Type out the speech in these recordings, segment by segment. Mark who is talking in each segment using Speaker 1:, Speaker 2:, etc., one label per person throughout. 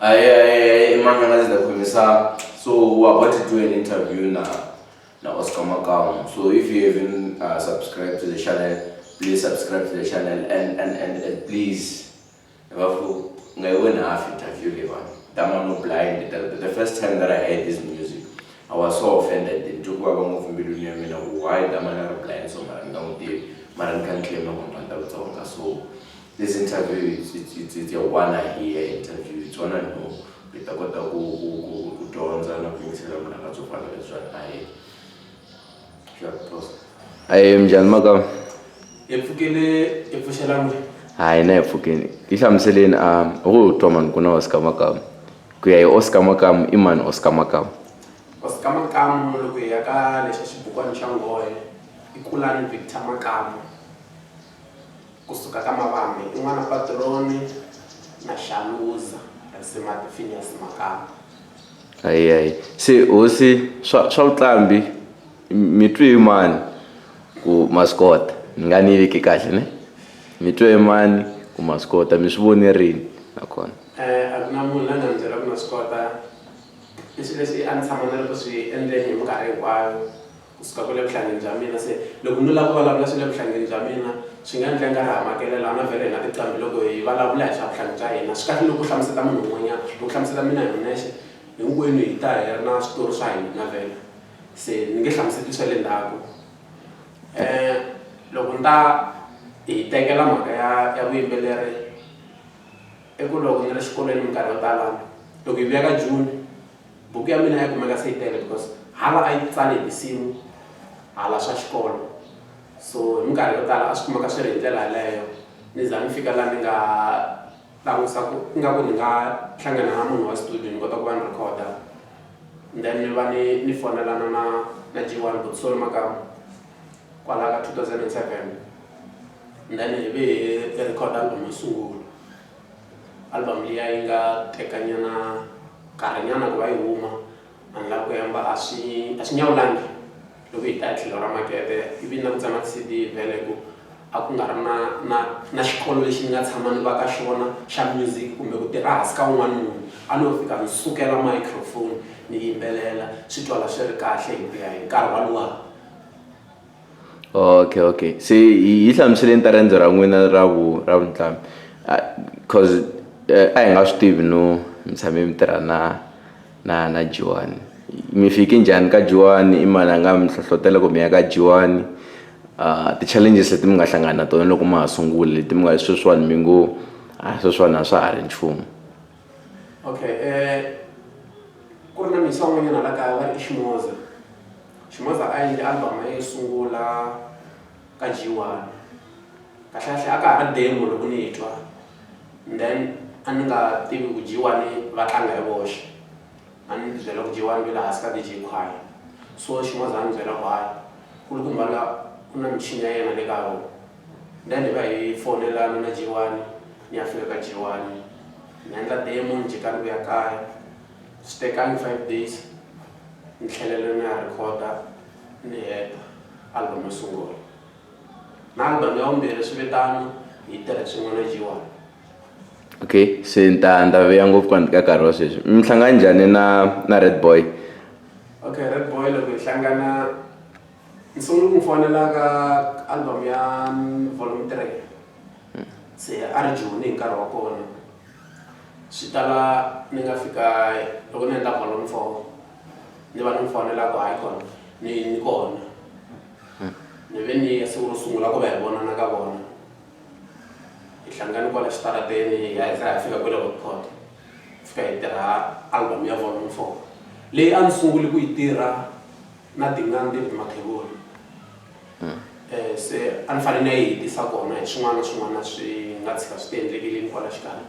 Speaker 1: Ahee, i Manyangazi the Khomisa. So we're about to do an interview na na Oscar Makamu. So if you haven't subscribed to the channel, please subscribe to the channel and please vafu nga yi wena half interview leyiwani. Dama no blind. The first time that I heard his music, I was so offended. Ni twe ku vava ngopfu mbilwini ya mina ku why Damani a ri blind so mara ni nga n'wi tivi mara ni kha ni claim ku ni rhandza Vutsonga so this interview it's a wanna hear interview it's wanna know hi ta kota ku ku ku ku dyondza na ku yingisela vunanga byo fana na lebyiwani ahe ahe minjhani maka
Speaker 2: hi pfukile hi pfuxela n'wina
Speaker 1: hayi na hi pfukeni yi hlamuseleni a u ku twa mani ku na Oscar Makamu ku ya hi Oscar Makamu i mani Oscar Makamu
Speaker 2: Oscar Makamu loko hi ya ka lexa xibukwana xa nghohe i Kulani Victor Makamu kusuka ka Mavambe i n'wana Patroni na Xaluza Risimati Phineas Makamu.
Speaker 1: Ayi ayi se hosi swa swa vuqambi mi twe hi mani ku ma swi kota ni nga ni veki kahle ne mi twe hi mani ku ma swi kota mi swi vone rini nakona.
Speaker 2: A ku na munhu la nga ni byela ku na swi kota i swilo leswi a ni tshama ni ri ku swi endleni hi minkarhi hinkwayo. Kusuka kwale vuhlangeni bya mina se loko no lava ku vulavula swa le vuhlangeni bya mina swi nga endla nga ri ha makelela na vhele hi na tinqambi loko hi vulavula hi swa vuhlangi bya hina swi kahle loko u hlamusela munhu un'wanyana loko u hlamusela mina hi nexe hinkwenu hi ta hi ri na switori swa hina vhele se ni nge hlamuseli swa le ndzhaku loko ni ta hi tekela mhaka ya ya vuyimbeleri i ku loko ni ri xikolweni minkarhi yo tala loko hi vuya ka June. Buku ya mina a yi kumeka se yi tele because hala a yi tsale hi tinsimu hala swa xikolo so hi minkarhi yo tala a swi kumeka swi ri hi ndlela yaleyo ni za ni fika laha ni nga langusa ku ingaku ni nga hlangana na munhu wa studio ni kota ku va ni record-a then ni va ni ni fonelana na na G1 Butisolo Makamu kwala ka 2007 then hi ve hi record album yo sungula. Album liya yi nga teka nyana nkarhi nyana ku va yi huma a ni lavi ku hemba a swi a swi nyawulangi loko hi ta hi tlhelo ra makete ivi na ku tsema ti-C_D vhele ku a ku nga ri na na na xikolo lexi ni nga tshama ni va ka xona xa music kumbe ku tirha hansi ka un'wana munhu a no fika ni sukela microphone ni yimbelela swi twala swi ri kahle hi ku ya hi nkarhi walowo.
Speaker 1: Okay okay se hi hlamuseleni ta riendzo ra n'wina ra vu ra vutlhambi cause a hi nga swi tivi no mi tshame mi tirha na na na G1 mi fike njhani ka G1 i mani a nga mi hlohlotela ku mi ya ka G1 ti-challenges leti mi nga hlangana na tona loko ma ha sungula leti mi nga sweswiwani mi ngo a sweswiwani a swa ha ri nchumu.
Speaker 2: Okay ku ri na mhisa wun'wanyana la kaya va ri i Ximoza. Ximoza a endle album ya ye yo sungula ka G1 kahlekahle a ka ha ri demo loko ni yi twa then a ni nga tivi ku G1 va tlanga hi voxe a ni ti byela ku G1 va le hansi ka D_J Khwaya so Ximoza a ni byela ku hayi nkulukumba luya u na michini ya yena le ka yona then hi va hi fonelana na G1 ni ya fika ka G1 ni endla demo ni jika ni vuya kaya swi tekangi 5 days ni tlhelela ni ya rhekhoda ni heta album yo sungula na album ya vumbirhi swi vitano hi tirhe swin'we na G1.
Speaker 1: Okay se ni ta ni ta vuya ngopfu ka ka nkarhi wa sweswi mi hlangana njhani na na Red Boy.
Speaker 2: Okay Red Boy loko hi hlangana ni sungule ku n'wi fonela ka album ya volume 3 se a ri Joni hi nkarhi wa kona swi tala ni nga fika loko ni endla volume 4 ni va ni n'wi fonela ku hayi kona ni ni kona ni ve ni ya siku ro sungula ku va hi vonana ka vona hi hlangane kwala xitarateni hi ya hi za hi fika kwale Rockport fika hi tirha album ya volume 4 leyi a ni sungule ku yi tirha na Dingani David Mathebula se a ni fanele ni ya yi hetisa kona hi swin'wana na swin'wana swi nga tshika swi ti endlekelini kwala xikarhi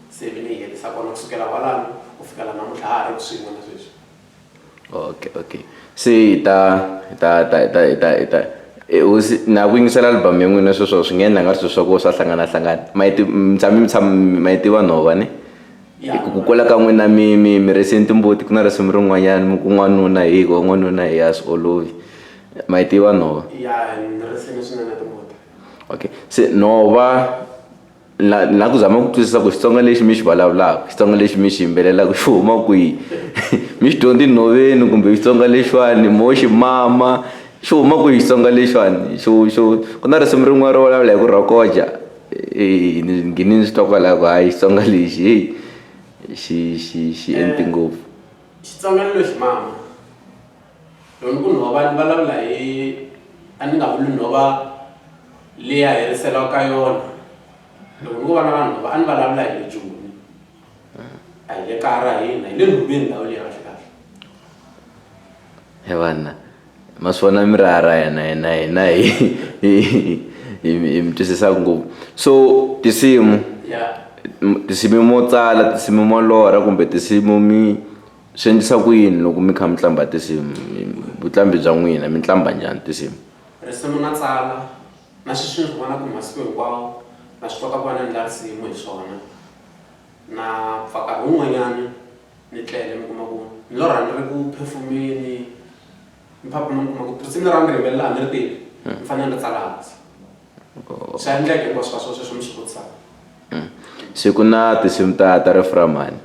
Speaker 2: se vi ni yi hetisa kona kusukela kwalano ku fikela namuntlha ha ha ri swin'we na sweswi.
Speaker 1: Okay okay se hi ta hi ta hi ta hi ta hi ta hi ta hosi na ku yingisela album ya n'wina sweswo swi nga endla nga ri swilo swa ku swa hlangana hlangana ma yi mi tshame mi tshama ma yi tiva nhova ne ku kula ka n'wina mi mi mi risini timbuti ku na risimu rin'wanyana mi ku n'wanuna hi ku n'wanuna hi a swi olovi ma yi tiva nhova
Speaker 2: ya ni risini swinene timbuti
Speaker 1: okay se nhova. Na na ku zama ku twisisa ku Xitsonga lexi mi xi vulavulaka Xitsonga lexi mi xi yimbelelaka xi huma kwihi mi xi dyondze nhoveni kumbe Xitsonga lexiwani mo xi mama xi huma kwihi Xitsonga lexiwani xo xo ku na risimu rin'wana ro vulavula hi ku rhokoja ni nghene ni swi twa kwalaya ku hayi Xitsonga lexi heyi xi xi xi ente ngopfu.
Speaker 2: Xitsonga ni lo xi mama loko ni ku nhova ni vulavula hi a ni nga vuli nhova. Leyi a heriseliwaka ka yona loko ni ku vana va nhova a ni vulavula hi le Joni a hi le kaya ra hina hi le nhoveni ndhawu leyi kahle kahle.
Speaker 1: He vanna ma swi vona mi ra ra yena hina hina hi hi hi mi twisisa ngopfu so tinsimu tinsimu mo tsala tinsimu mo lorha kumbe tinsimu mi swi endlisa ku yini loko mi kha mi tlamba tinsimu vuqambi bya n'wina mi tlamba njhani tinsimu.
Speaker 2: Risimu na tsala, na sweswi ni swi vonaka masiku hinkwawo, na swi kota ku va ni endla risimu hi swona. Na pfa nkarhi wun'wanyani ni tlele mi kuma ku ni lorha ni ri ku phefumeni, ni phaphama ni kuma ku risimu leri a ni ri yimbelela a ni ri tivi, ni fanele ni ri tsala hansi. Swa endleka hinkwaswo ka swona sweswo mi swi vutisaka.
Speaker 1: Se ku na tinsimu ta ta riframani.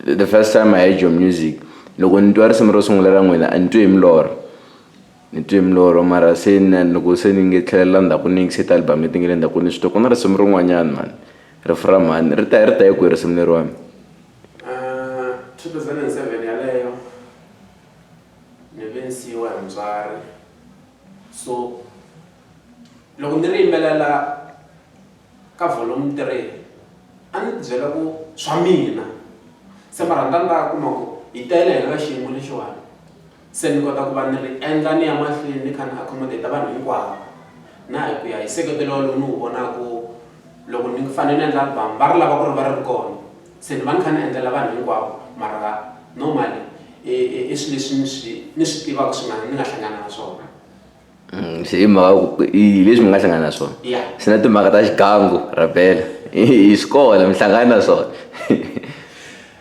Speaker 1: The first time I heard your music loko ni twa risimu ro sungula ra n'wina a ni twi hi milorho ni twe hi milorho mara se na loko se ni nge tlhelela ndzhaku ni yingise ti-album leti nga le ndzhaku ni swi twa ku na risimu rin'wanyana mani rifu ra mhani ri ta ri ta hi kwihi risimu leriwani.
Speaker 2: 2007 yaleyo ni ve ni siyiwa hi mutswari so loko ni ri yimbelela. Ka volume 3 a ni tibyela ku swa mina se mara ni ta ni ta kuma ku hi tele hina ka xiyimo lexiwani se ni kota ku va ni ri endla ni ya mahlweni ni kha ni accommodate vanhu hinkwavo na hi ku ya hi nseketelo lowu ni wu vonaku loko ni fanele ni endla album va ri lava ku ri va ri ri kona se ni va ni kha ni endlela vanhu hinkwavo mara normally i i swilo leswi ni swi ni swi tivaka swi nga ni nga hlangana na swona.
Speaker 1: Se hi mhaka ku i leswi mi nga hlangana na swona se na timhaka ta xigangu rabela i swi kona mi hlangana na swona.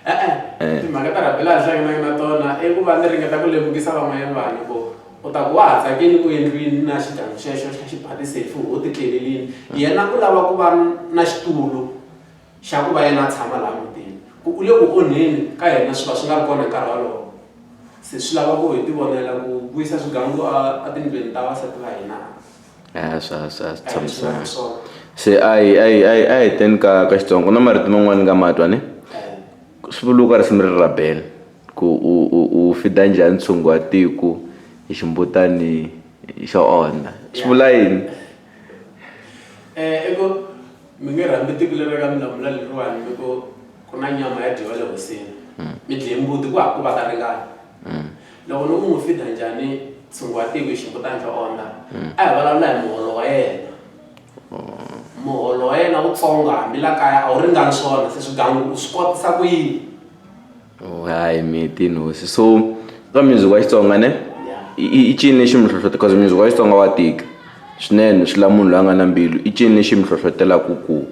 Speaker 2: E-e timhaka ta rabela a ni hlangananga na tona i ku va ni ringeta ku lemukisa van'wanyana vanhu ku u ta ku wa ha tsakile ku endlwini na xigangu xexo xi kha xi ba ti-selfie ho ti tlelelini yena u lava ku va na xitulu xa ku va yena a tshama laha mutini ku u le ku onheni ka yena swi va swi nga ri kona hi nkarhi wolowo. Se swi lava ku hi tivonela ku vuyisa swigangu a tindlwini ta vasati va hina.
Speaker 1: A swa swa swi tshamiseka. Se a hi a hi a hi a hi teni ka ka Xitsonga ku na marito man'wani ni nga ma twa ne swi vuriwa ka risimu ri ra bele ku u u u feed-a njhani ntshungu wa tiko hi ximbutani xo ondza swi vula yini?
Speaker 2: I ku mi nge rhambi tiko leri ka milamula leriwani mi ku ku na nyama ya dyiwa le hosini mi dlaye mbuti ku ha ku va ta ringana loko ni ku n'wi feed-a njhani ntshungu wa tiko hi ximbutana xo ondza a hi vulavula hi muholo wa yena muholo wa yena wutsongo hambi la kaya a wu ringani swona se swigangu u swi kotisa ku yini.
Speaker 1: Hayi mi tini hosi so ka music wa Xitsonga ne i cini lexi mi because music wa Xitsonga wa tika swinene swi lava munhu loyi a nga na mbilu i cini lexi mi hlohlotelaka ku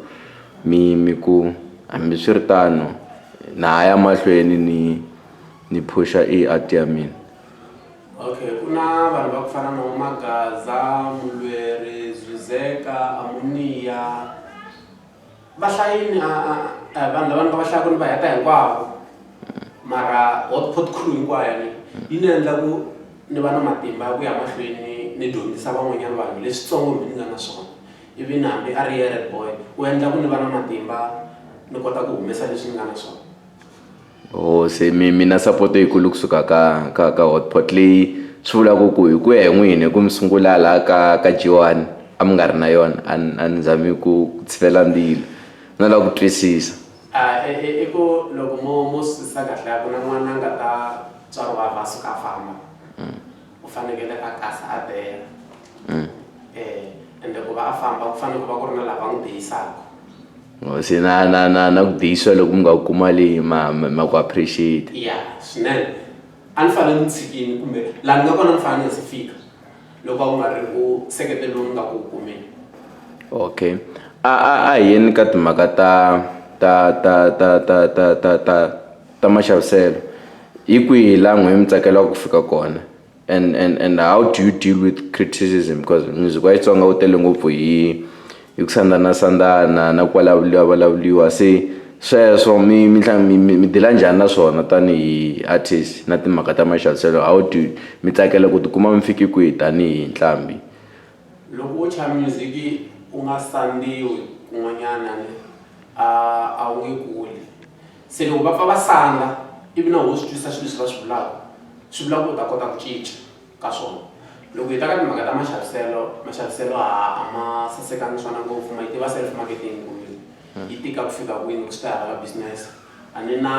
Speaker 1: mi mi ku hambiswiritano na ha ya mahlweni ni ni phusha i art ya mina.
Speaker 2: Okay ku na vanhu va ku fana na vo Magaza, Mulweri, Zuzeka, Amuniya va hlayini a a a vanhu lava ni nga va hlayaka ni va heta hinkwavo mara hotpot crew hinkwayo ni yi ni endla ku ni va na matimba ya ku ya mahlweni ni dyondzisa van'wanyana vanhu leswitsongo mi ni nga na swona ivi na hambi a ri ye red boy u endla ku ni va na matimba ni kota ku humesa leswi ni nga na swona.
Speaker 1: Oh se mi mi na support yikulu kusuka ka ka ka hotpot leyi swi vulaka ku hi ku ya hi n'wina hi ku mi sungula laha ka ka G1 a mi nga ri na yona a ni a ni zami ku tshivela ndzilo no lava ku twisisa.
Speaker 2: A i ku loko mo mo swi twisisa kahle a ku na n'wana a nga ta tswariwa a va a suka a famba u fanekele a kasa a deya ende ku va a famba ku fanele ku va ku ri na lava n'wi deyisaka.
Speaker 1: Oh, se na na na na ku deyisiwa loko mi nga ku kuma leyi ma ma ma ku appreciate.
Speaker 2: Ya swinene a ni fanele ni tshikini kumbe laha ni nga kona ni fanele ni nga se fika loko a ku nga ri ku seketelo lowu ni nga ku kumeni.
Speaker 1: Okay a a a hi yeni ka timhaka ta ta ta ta ta ta ta ta ta maxaviselo hi kwihi laha n'wina mi tsakelaka ku fika kona and and and how do you deal with criticism because music wa Xitsonga wu tele ngopfu hi. hi ku sandzana sandzana na ku vulavuriwa vulavuriwa se sweswo mi mi mi mi mi deal-a njhani na swona tanihi artist na timhaka ta maxaviselo how do mi tsakela ku tikuma mi fike kwihi tanihi nqambi.
Speaker 2: Loko wo chaya music u nga sandziwi kun'wanyana ne a a wu nge kuli se loko va pfa va sandza ivi na wehe u swi twisisa swilo leswi va swi vulaka swi vula ku u ta kota ku cinca ka swona. Loko hi ta ka timhaka ta maxaviselo maxaviselo a ma sasekanga swona ngopfu ma yi tiva self marketing ku yi tika ku fika kwini loko swi ta hala ka business a ni na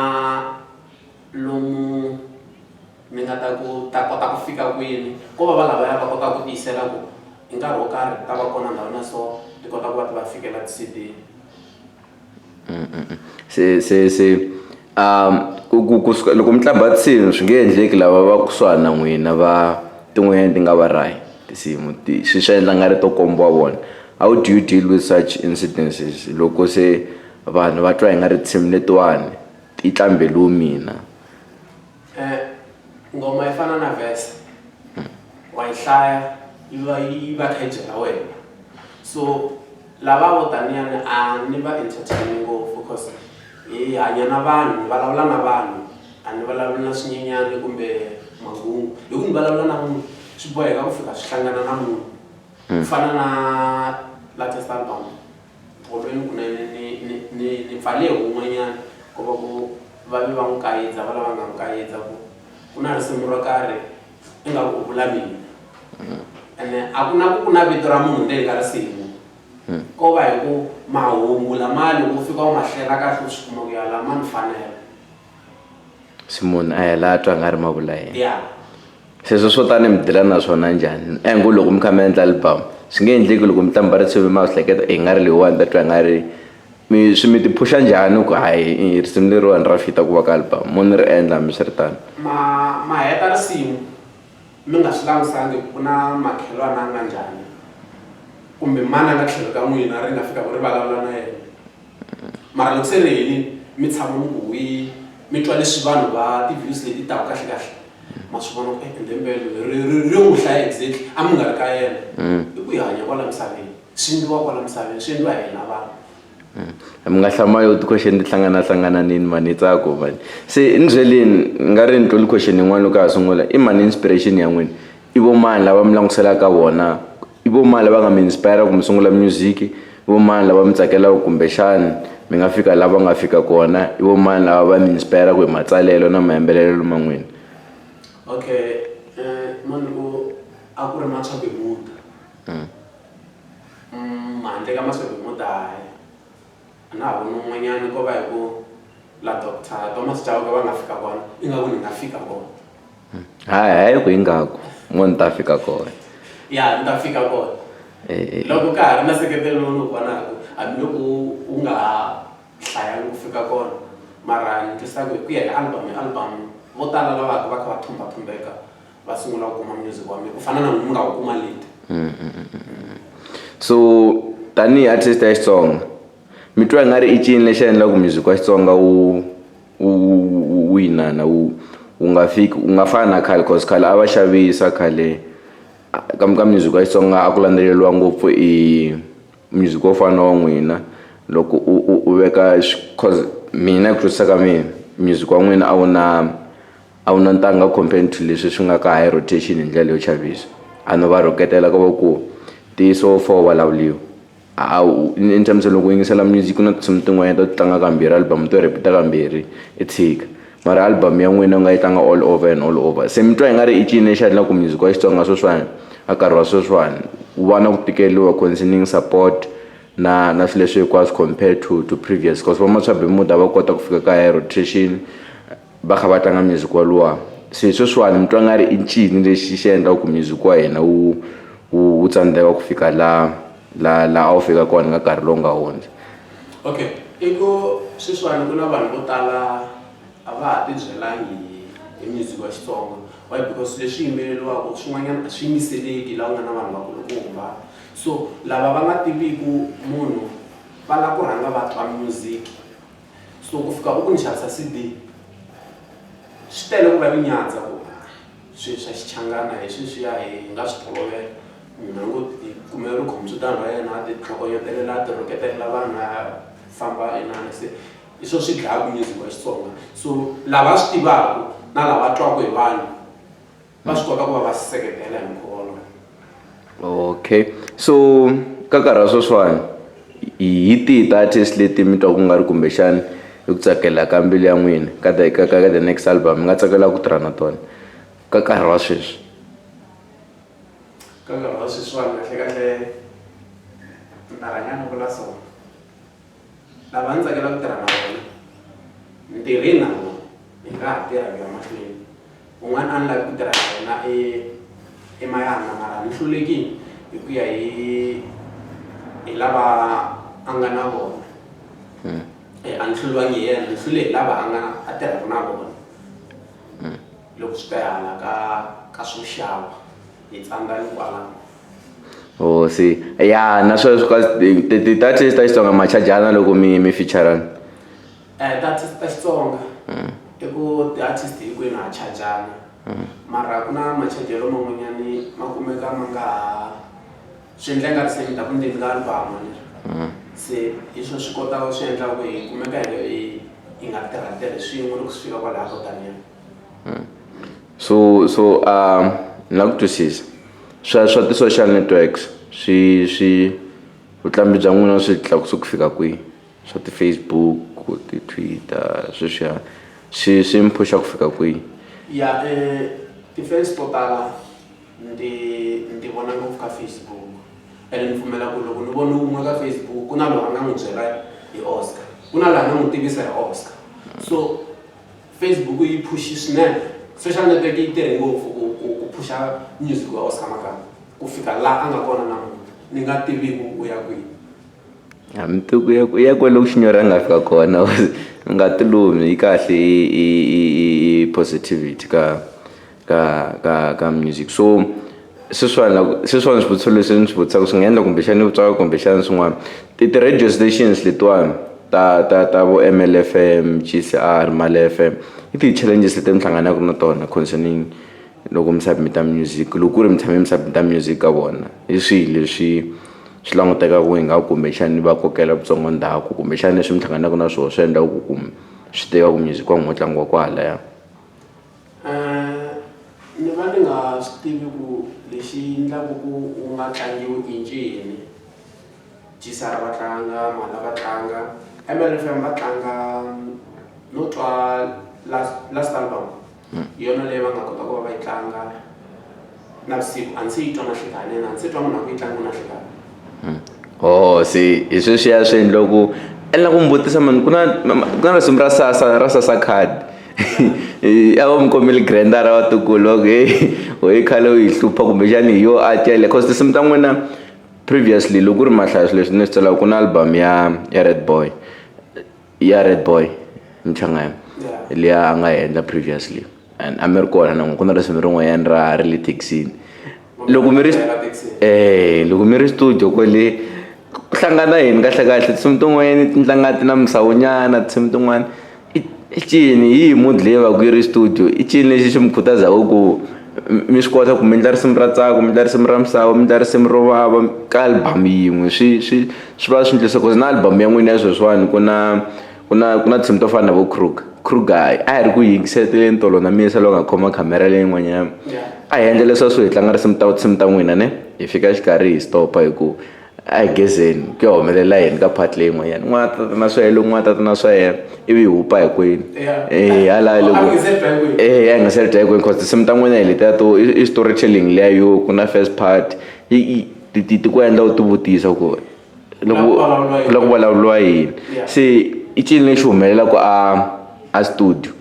Speaker 2: lomu ni nga ta ku ta kota ku fika kwini ko va va lavaya va kotaka ku tiyisela ku hi nkarhi wo karhi ta va kona ndhawini ya so ti kota ku va ti va fikela ti-C_D.
Speaker 1: Se se se ku ku kusuka loko mi tlamba tinsimu swi nge endleki lava va kusuhani na n'wina va tin'wanyani ti nga va rahi tinsimu ti swi swi endla nga ri to kombiwa vona how do you deal with such incidences loko se vanhu va twa i nga ri tinsimu letiwani ti tlambeliwe mina.
Speaker 2: Nghoma yi fana na verse wa yi hlaya yi va yi va kha yi byela wena so lava vo taniyani a ni va entertain ngopfu cause hi hanya na vanhu ni vulavula na vanhu a ni vulavuli na swinyenyani kumbe mangungu hi ku ni vulavula na munhu swi boheka ku fika swi hlangana na munhu ku fana na latest album tolweni kunene ni ni ni ni pfale wun'wanyana ko va ku va ve va n'wi kayidza va lava nga n'wi kayidza ku ku na risimu ro karhi ingaku u vula mina ene a ku na ku ku na vito ra munhu ndzeni ka risimu ko va hi ku mahungu lamaya loko u fika u ma hlela kahle u swi kuma ku ya lama ni fanela.
Speaker 1: Se munhu a hela a twa nga ri ma vula yena.
Speaker 2: Ya.
Speaker 1: Sweswo swo tani mi deal-a na swona njhani? Angle loko mi kha mi endla album swi nge endleki loko mi tlamba risimu ma swi hleketa i nga ri leyiwani ni ta twa i nga ri mi swi mi ti phusha njhani ku hayi risimu leriwani ra fit-a ku va ka album mo ni ri endla hambiswiritano.
Speaker 2: Ma ma heta risimu mi nga swi langusangi ku na makhelwani a nga njhani kumbe mani a nga tlhelo ka n'wina ri nga fika ku ri vulavula na yena mara loko se ri helini mi tshama mi ku whii mi twa leswi vanhu va ti-views leti taka kahle kahle ma swi vona ku ende mpela ri ri ri n'wi hlaya exactly a mi nga ri ka yena i ku hi hanya kwala misaveni swi endliwa kwala misaveni swi endliwa hi hina vanhu.
Speaker 1: Mi nga hlamali loko ti-question ti hlanganahlangana mani tsako mani se ni byeleni ni nga ri ni tluli question yin'wana loko ka ha sungula i mani inspiration ya n'wina i vo mani lava mi languselaka ka vona i vo mani lava nga mi inspire ku mi sungula music i vo mani lava mi tsakelaka kumbexani mi nga fika la va nga fika kona i vo mani lava va mi inspire ku hi matsalelo na mayimbelelelo ma n'wina.
Speaker 2: Okay mani ku a ku ri Matswa Bemuda. Handle ka Matswa Bemuda hayi a na ha voni un'wanyana ko va hi ku la doctor Thomas Chauke va nga fika kona ingaku ni nga fika kona.
Speaker 1: Hayi hayi ku ingaku mo ni ta fika kona.
Speaker 2: Ya ni ta fika kona loko ka ha ri na nseketelo lowu ni wu vonaka hambiloko wu nga ha hlayangi ku fika kona mara ni twisisa ku hi ku ya hi album hi album vo tala lava va kha va thumbathumbeka va sungula ku kuma music wa mina ku fana na n'wina mi nga wu kuma late.
Speaker 1: So tanihi artist ya Xitsonga mi twa i nga ri i ncini lexi endlaka ku music wa Xitsonga wu wu wu wu inana wu wu nga fiki wu nga fani na khale cause khale a va xavisa khale ka ka music wa Xitsonga a ku landzeleriwa ngopfu i music wo fana na wa n'wina loko u u u veka cause mina ku twisisa ka mina music wa n'wina a wu na a wu na ntangha compared to leswi swi nga ka high rotation hi ndlela yo chavisa a no va rhuketela ko va ku ntiyiso wo fa wu vulavuriwa a wu in terms of loko u yingisela music ku na tinsimu tin'wanyana to tlanga kambirhi album to repeat kambirhi i tshika mara album ya n'wina u nga yi tlanga all over and all over se mi twa i nga ri i ncini lexi endlaka ku music wa Xitsonga sweswiwani a nkarhi wa sweswiwani wu va na ku tikeriwa concerning support na na swilo leswi hinkwaswo compared to previous cause va Matswa Bermuda va kota ku fika ka high rotation va kha va tlanga music walowa se sweswiwani mi twa nga ri i ncini lexi xi endlaka ku music wa hina wu wu wu tsandzeka ku fika la la la a wu fika kona ka nkarhi lowu nga hundza.
Speaker 2: Okay i ku sweswiwani ku na vanhu vo tala a va ha ti byelangi hi music wa Xitsonga why because leswi yimbeleriwaka swin'wanyana a swi yingiseleki laha ku nga na vanhu vakulukumba so lava va nga tiviku munhu va lava ku rhanga va twa music so ku fika u ku ni xavisa C_D swi tele ku va ni nyadza ku swilo swa Xichangana hi sweswiya hi nga swi tolovela. Munhu a ngo ti kumela rikhompyutara ra yena a ti tlhokonyetelela a ti rhuketelela vanhu a famba inana se hi swo swi dlaya music wa Xitsonga so lava swi tivaka na lava twaka hi vanhu va swi kota ku va va seketela hi mukhuva wolowo.
Speaker 1: Okay so ka nkarhi wa sweswiwani hi tihi ti-artist leti mi twaku nga ri kumbexani hi ku tsakela ka mbilu ya n'wina ka the ka the next album mi nga tsakela ku tirha na tona ka nkarhi wa sweswi.
Speaker 2: Ka nkarhi wa sweswiwani kahlekahle ni ta rhanga ni vula so lava ni tsakela ku tirha na vona ni tirhile na vona ni nga ha tirha ku ya mahlweni un'wana a ni lavi ku tirha na yena i i Mayana mara ni hlulekile hi ku ya hi hi lava a nga na vona a ni hluriwangi hi yena ni hlule hi lava a nga a tirhaka na vona loko swi ta hala ka ka swo xava hi tsandzani kwalano.
Speaker 1: Oh se ya na sweswo ka ti-artist ta Xitsonga ma chajana loko mi mi feature-ana.
Speaker 2: Ti-artist ta Xitsonga i ku ti-artist hinkwenu ha chajana mara ku na machajelo man'wanyani ma kumeka ma nga ha swi endla nga ri se ni ta ku ndzeni ka album ni se hi swo swi kota swi endla ku hi kumeka hi hi nga tirha tirhi swin'we loko swi fika kwalaya ko taniya.
Speaker 1: So so na ku twisisa swa swa ti-social networks swi swi vuqambi bya n'wina swi tlakuse ku fika kwihi swa ti-Facebook, ti-Twitter sweswiya swi swi mi phusha ku fika kwihi?
Speaker 2: Ya ti-fans to tala ndzi ndzi vona ngopfu ka Facebook ene ni pfumela ku loko ni vone wun'we ka Facebook ku na loyi a nga n'wi byela hi Oscar ku na loyi a nga n'wi tivisa hi Oscar so Facebook yi phushi swinene social network yi tirhe ngopfu ku ku ku phusha music wa Oscar Makamu ku fika laha a nga kona namuntlha ni nga tivi ku u ya kwihi.
Speaker 1: A mi tivi ku ya ku ya kwale ku xinyori a nga fika kona mi nga ti lumi yi kahle i i i i positivity ka ka ka ka music so sweswiwani loko sweswiwani swivutiso leswi ni swi vutisaka swi nga endla kumbexana ni vutswaka kumbexana swin'wana ti ti-radio stations letiwani ta ta ta vo M_L F_M, G_C_R, Male F_M i ti-challenges leti mi hlanganaka na tona concerning loko mi submit-a music loko ku ri mi tshame mi submit-a music ka vona hi swihi leswi swi langutekaka ingaku kumbexani va kokela vutsongo ndzhaku kumbexana leswi mi hlanganaka na swona swi endla ku ku swi tiva ku music wa n'wina wu tlangiwa kwalaya.
Speaker 2: Ni va ni nga swi tivi ku lexi endlaku ku wu nga tlangiwi i ncini GCR va tlanga Mala va tlanga M_L_F_M va tlanga no twa last last album hi yona leyi va nga kota ku va va yi tlanga navusiku a ni se yi twa na nhlikani ene a ni se twa munhu a ku yi tlangiwe na nhlikani.
Speaker 1: Oh se hi sweswiya swi endla ku endla ku mi vutisa mani ku na ku na risimu ra sasa ra sasa card a va mi kombile grand ra vatukulu va ku heyi ho yi khale u yi hlupha kumbexani hi yo a tele cause tinsimu ta n'wina previously loko ku ri mahlaya swilo leswi ni swi tsalaka ku na album ya ya red boy ya red boy mchangani liya a nga yi endla previously and a mi ri kona na n'wina ku na risimu rin'wanyana ra ri le thekisini loko mi ri loko mi ri studio kwale ku hlangana yini kahle kahle tinsimu tin'wanyana ti tlanga ti na misawu nyana tinsimu tin'wana i i ncini hi yihi mood leyi va ku yi ri studio i ncini lexi xi mi khutazaka ku mi swi kota ku mi endla risimu ra ntsako mi endla risimu ra misawu mi endla risimu ro vava ka album yin'we swi swi swi va swi endlisa cause na album ya n'wina ya sweswiwani ku na ku na ku na tinsimu to fana na vo Kruger Kruger a hi ri ku yingiseteleni tolo na mina se loko nga khoma khamera leyin'wanyana a hi endla leswiya swo hi tlanga risimu ta tinsimu ta n'wina ne hi fika xikarhi hi stop-a hi ku a hi gezeni ku ya humelela yini ka part leyin'wanyana un'wana a tata na swa yena un'wana a tata na swa yena ivi hi hupa hinkwenu e hala loko e a hi nga se dya hinkwenu cause tinsimu ta n'wina hi letiya to i storytelling liya yo ku na first part yi ti ti ti ku endla u ti vutisa ku loko ku la ku vulavuriwa yini se i ncini lexi humelelaka a a studio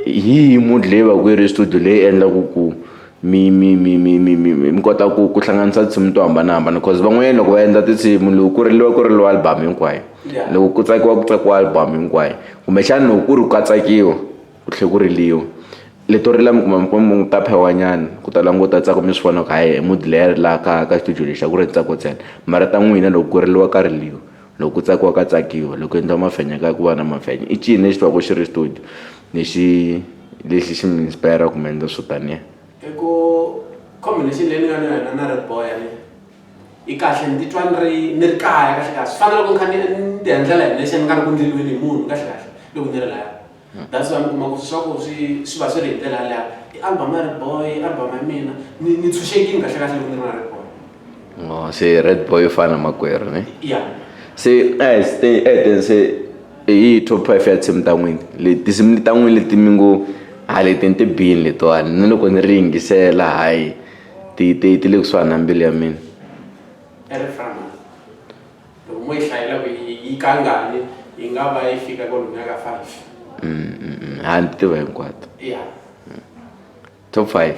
Speaker 1: hi yihi mood leyi va ku yi ri studio leyi endlaku ku mi mi mi mi mi mi mi kota ku ku hlanganisa tinsimu to hambanahambana cause van'wanyana loko va endla tinsimu loko ku riliwa ku riliwa album hinkwayo loko ku tsakiwa ku tsakiwa album hinkwayo kumbexana loko ku ri ka tsakiwa ku tlhela ku riliwa leto rila mi kuma mi kuma ta phewanyana ku ta languta ntsako mi swi vona ku hayi mood leyi ri laha ka ka xitudio lexi a ku ri ntsako ntsena mara ta n'wina loko ku riliwa ka riliwa loko ku tsakiwa ka tsakiwa loko ku endliwa mafenya ka ku va na mafenya i ncini lexi va ku xi ri studio lexi lexi xi mi inspire ku mi endla swo taniya.
Speaker 2: I ku combination leyi ni nga na yona na Red Boy ni. Yi kahle ni titwa ni ri ni ri kaya kahle kahle swi fana na loko ni kha ni ni ti endlela hi nexe ni nga ri ku ndleliweni hi munhu kahle kahle loko ni ri laya that's why mi kuma ku swi swa ku swi swi va swi ri hi ndlela yaleyo i album ya Red Boy i album ya mina ni ni tshunxekile kahle kahle loko ni ri na Red Boy.
Speaker 1: Oh, se Red Boy u fana na makwerhu ne?
Speaker 2: Ya.
Speaker 1: Se a hi a hi teni se hi yihi top 5 ya tinsimu ta n'wina leti tinsimu ta n'wina leti mi ngo ha leti ni ti bini letiwani ni loko ni ri yingisela hayi ti ti ti le kusuhani na mbilu ya mina.
Speaker 2: I Reframa loko mo yi hlayela ku yi kangani yi nga va yi fika kwalomuya ka 5.
Speaker 1: Ha ni tiva hinkwato.
Speaker 2: Ya.
Speaker 1: Top 5.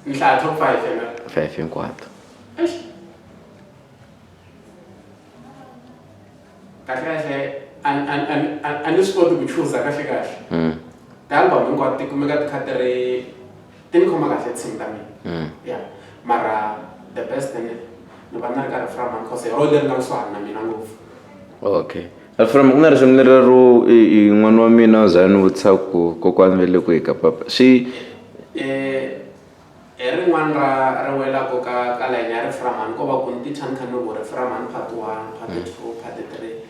Speaker 2: Ni hlaya top 5 yena.
Speaker 1: 5 hinkwato.
Speaker 2: Eish. Kahle kahle a ni swi koti ku chuza kahle kahle. Ti-album hinkwato ti kumeka ti kha ti ri ti ni khoma kahle tinsimu ta mina. Ya. Mara the best ni ni va ni ri ka Reframa because hi rona leri nga kusuhani na mina ngopfu.
Speaker 1: Okay. Reframa ku na risimu leri ro i n'wana wa mina u za ni vutisa ku kokwani ve le kwihi ka papa swi
Speaker 2: Hi rin'wana ra ri welaka ka ka layeni ya Reframani ko va ku ni titwa ni kha ni ku Reframani part 1, part 2, part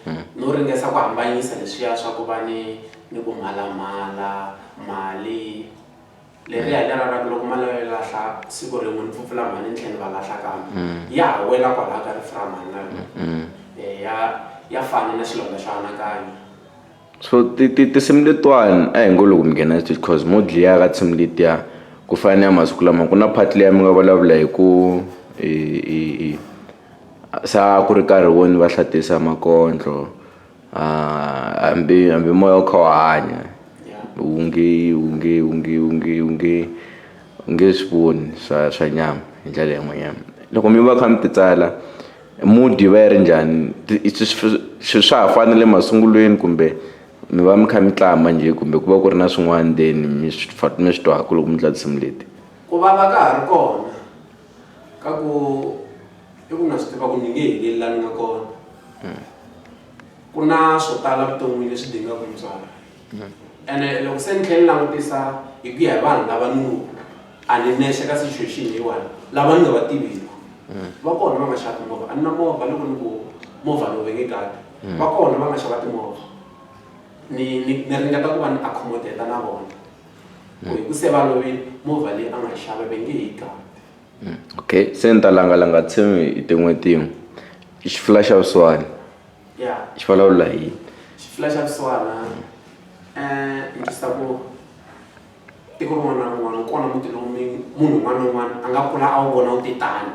Speaker 2: 3 no ringesa ku hambanyisa leswiya swa ku va ni ni ku mhalamhala mali leriya hi lera ra ku loko mali yo lahla siku rin'we ni pfupfula mhani ni tlhela ni va lahla kambe ya ha wela kwalaya ka Reframani na yona ya ya fana na xilondza xo anakanya.
Speaker 1: So ti ti tinsimu letiwani a hi ngo loko mi nghena studio cause mo dliya ka tinsimu letiya ku fana na ya masiku lama ku na part liya mi nga vulavula hi ku i i i se a ku ri nkarhi wo ni va hlatisa makondlo hambi hambi moya wu kha wu hanya wu nge wu nge wu nge wu nge wu nge u nge swi voni swa swa nyama hi ndlela yin'wanyana loko mi va kha mi ti tsala mood yi va yi ri njhani swi swa ha fana na le masungulweni kumbe mi va mi kha mi tlamba njhe kumbe ku va ku ri na swin'wana ndzeni mi swi mi swi twaka loko mi twa tinsimu leti.
Speaker 2: Ku vava ka ha ri kona ka ku i ku na swi tiva ku ni nge heleli la ni nga kona ku na swo tala vuton'wini leswi dingaka mutswari ene loko se ni tlhela ni langutisa hi ku ya hi vanhu lava ni ngo a ni nexe ka situation leyiwani lava ni nga va tiviki va kona va nga xava timovha a ni na movha loko ni ku movha lowu va nge gadi va kona va nga xava timovha ni ni ni ringeta ku va ni accommodate na vona ku hi ku se va lovile movha leyi a nga yi xava va nge yi gadi.
Speaker 1: Okay se ni ta langalanga tinsimu hi tin'we tin'we i xifula xa vusiwana
Speaker 2: ya
Speaker 1: xi vulavula hi yini?
Speaker 2: Xifula xa vusiwana ni twisisa ku tiko rin'wana na rin'wana wu kona muti lowu mi munhu un'wana na un'wana a nga kula a wu vona wu te tani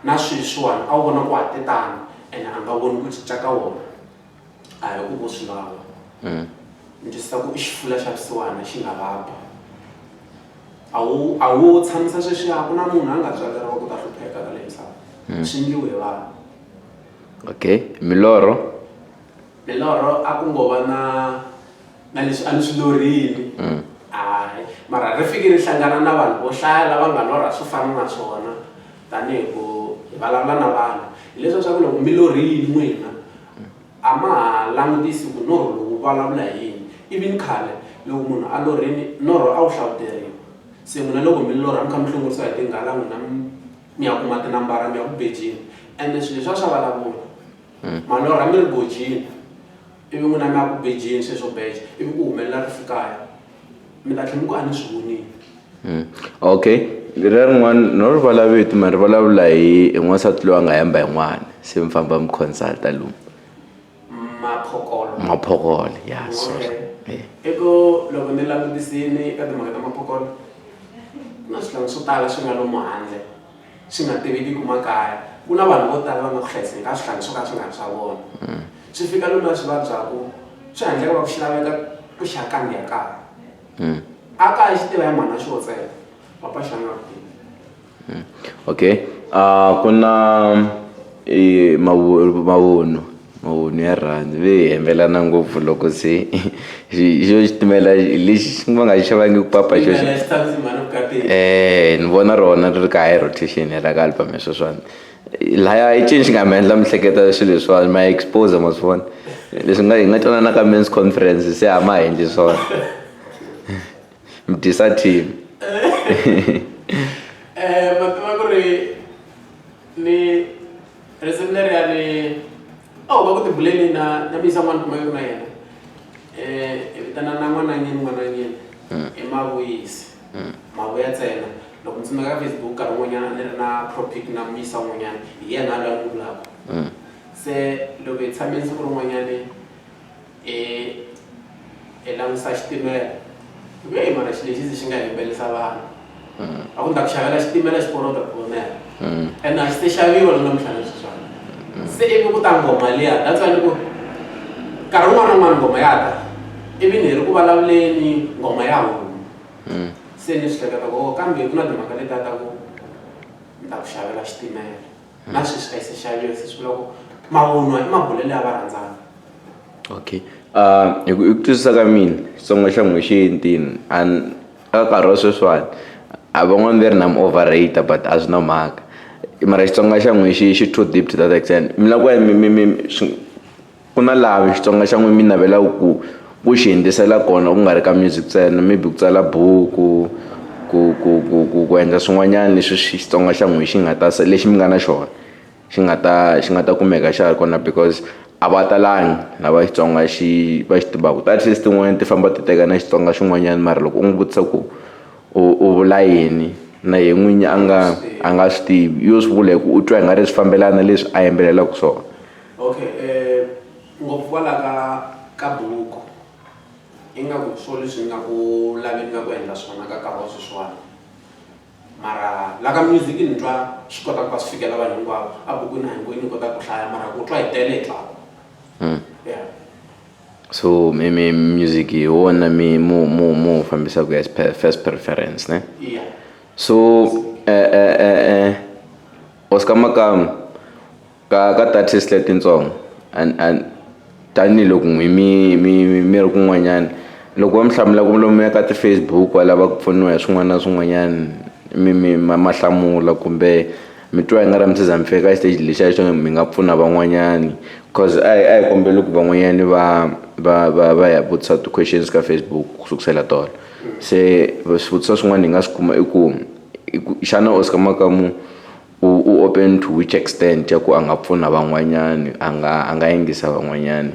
Speaker 2: na sweswiwani a wu vona ku ha te tani ene a nga voni ku cinca ka wona a hi ku vo swi lava ni twisisa ku i xifula xa vusiwana xi nga va ba a wu a wu tshamisa sweswiya ku na munhu a nga tswaleriwa ku ta hlupheka ka leyi misava swi endliwe hi vanhu.
Speaker 1: Okay milorho.
Speaker 2: Milorho a ku ngo va na na leswi a ni swi lorhile hayi mara ri fike ri hlangana na vanhu vo hlaya lava nga lorha swo fana na swona tanihi ku hi vulavula na vanhu hi leswiya swa ku loko mi lorhile n'wina a ma ha langutisi ku norho lowu wu vulavula hi yini ivi ni khale loko munhu a lorhile norho a wu hlavuteriwa se n'wina loko mi lorha mi kha mi hlongorisiwa hi tinghala n'wina mi ya kuma tinambara mi ya ku bejeni ende swilo leswiya swa vulavula malorha mi ri gojini ivi n'wina mi ya ku bejeni sweswo beja ivi ku humelela rifu kaya mi ta tlhela mi ku a ni swi vonile.
Speaker 1: Okay leriya rin'wana no ri vala vito mara ri vulavula hi hi n'wansati loyi a nga hemba hi n'wana se mi famba mi consult-a lomu.
Speaker 2: Maphokolo.
Speaker 1: Maphokolo ya sorry.
Speaker 2: Okay. I ku loko ni langutisini ka timhaka ta maphokolo ku na swihlangi swo tala swi nga lomu handle swi nga tiveki ku makaya ku na vanhu vo tala va nga ku hlayiseni ka swihlangi swo ka swi nga ri swa vona swi fika lomu swi vabyaku swi handleka va ku xi laveka ku xa kandziya kaya a kaya xi tiva hi mhana xo ntsena papa xi a nga ku tivi.
Speaker 1: Okay ku na i mavunwa mavunwa ya rirhandzu ve hi hembelana ngopfu loko se xo xitimela lexi va nga xi xavangiki papa xo ni vona rona ri ri ka high rotation la ka album ya sweswiwani laya i ncini xi nga mi endla mi hleketa swilo leswiwani ma expose ma swi vona leswi nga hi nga twanana ka men's conference se a ma ha endli swona mi dyisa team.
Speaker 2: Ma tiva ku ri ni. Oh, va ku tibuleni na na misa n'wana kumeka na yena hi vitana na n'wananyini n'wananyini i Mavuyisi Mavuya ntsena. Loko ndzi tsundzuka ka Facebook nkarhi wun'wanyana a ni ri na topic na muyisa wun'wanyana hi yena loyi a ni vulaka. Se loko hi tshamile siku rin'wanyani hi hi langutisa xitimela hi ku heyi mara xilo lexi xi nga yimbelisa vanhu a ku ni ta ku xavela xitimela xiporo u ta tivonela ene a xi se xaviwa na namuntlha na sweswiwani. Se ivi ku ta nghoma liya that's why ni ku nkarhi wun'wana na wun'wana nghoma ya ta ivi ni ri ku vulavuleni nghoma ya huma. Se ni swi hleketa ku oh kambe ku na timhaka letiya ta ku ni ta ku xavela xitimela na sweswi a yi se xaviwa se swi vula ku mavunwa i mabulelo ya varhandzani.
Speaker 1: Okay hi ku hi ku twisisa ka mina Xitsonga xa n'wina xi entini and ka nkarhi wa sweswiwani a van'wani va ri na mi overrate but a swi na mhaka mara Xitsonga xa n'wina xi xi too deep to that extent mi lava ku ya mi mi mi swi ku na laha Xitsonga xa n'wina mi navelaka ku ku xi hundzisela kona ku nga ri ka music ntsena maybe ku tsala buku ku ku ku ku ku endla swin'wanyana leswi Xitsonga xa n'wina xi nga ta lexi mi nga na xona xi nga ta xi nga ta kumeka xa ha ri kona because a va talangi lava Xitsonga xi va xi tivaka ti-artist tin'wanyana ti famba ti teka na Xitsonga xin'wanyana mara loko u n'wi vutisa ku u u vula yini na yena n'winyi a nga a nga swi tivi yo swi vula hi ku u twa i nga ri swi fambelana leswi a yimbelelaka swona.
Speaker 2: Okay ngopfu kwala ka ka buku ingaku swo leswi ni nga ku laveni ka ku endla swona ka nkarhi wa sweswiwani mara la ka music ni twa swi kota ku va swi fikela vanhu hinkwavo a bukwini a hinkwenu ni kota ku hlaya mara ku twa hi tele hi twaku yeah.
Speaker 1: So mi mi music hi wona mi mu mu mu fambisaka as first preference ne?
Speaker 2: Yeah.
Speaker 1: So Oscar Makamu ka ka ti-artist letitsongo and and tanihiloko n'wi mi mi mi ri kun'wanyana loko va mi hlamula ku lomuya ka ti-Facebook va lava ku pfuniwa hi swin'wana na swin'wanyana mi mi ma ma hlamula kumbe mi twa i nga ri mi se za mi fika ka xiteji lexiya xo mi nga pfuna van'wanyani cause a hi a hi kombeli ku van'wanyani va va va va ya vutisa ti-questions ka Facebook ku sukusela tolo se swivutiso swin'wana hi nga swi kuma i ku i ku xana Oscar Makamu u u open to which extent ya ku a nga pfuna van'wanyani a nga a nga yingisa van'wanyani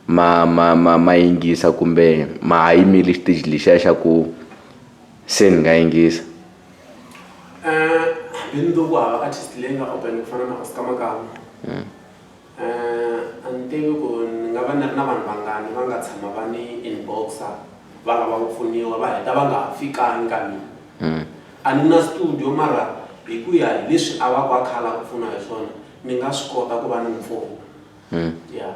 Speaker 1: ma ma ma ma yingisa kumbe ma ha yimeli xiteji lexiya xa ku se ni nga yingisa.
Speaker 2: Hambi ku hava artist leyi nga open ku fana na Oscar Makamu a ni tivi ku ni nga va ni ri na vanhu vangani va nga tshama va ni inbox-a va lava ku pfuniwa va heta va nga ha fikangi ka mina. A ni na studio mara hi ku ya hi leswi a va ku a kha a lava ku pfuna hi swona ni nga swi kota ku va ni n'wi pfuna ya